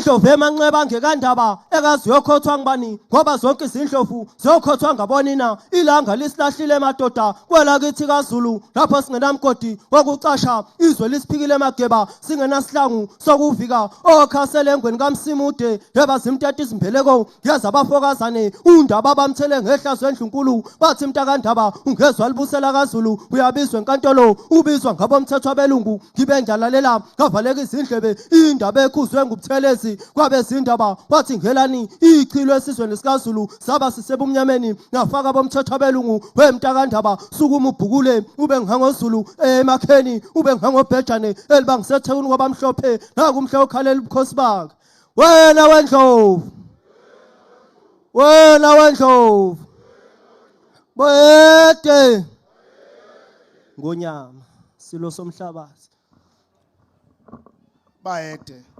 Indlovu emanxeba ngekandaba ekazi uyokhothwa ngubani ngoba zonke izindlovu ziyokhothwa ngabonina. Ilanga lisilahlile madoda kwelakithi kaZulu lapho singenamgodi wokucasha izwe lisiphikile mageba singenasihlangu sokuvika okhasele engweni kaMsimude yeba zimtata izimbeleko ngeza abafokazane undaba bamthele ngehlazo endlunkulu bathi mntakandaba ungezwa libusela kaZulu uyabizwa enkantolo ubizwa ngabomthetho abelungu ngibe ngiyalalela ngavaleka izindlebe indaba ekhuzwe ngubuthelezi kwabezindaba wathi ngelani ichilo esizweni sikaZulu saba sisebumnyameni nafaka bomthetho abelungu wemntakandaba sukuma ubhukule ube ngangozulu emakheni ube ngangobhejane elibangisethekwini kwabamhlophe nakumhle okhalela ubukhosi bakhe wena wendlovu wena wendlovu boyede ngonyama silo somhlabathi. Bayede.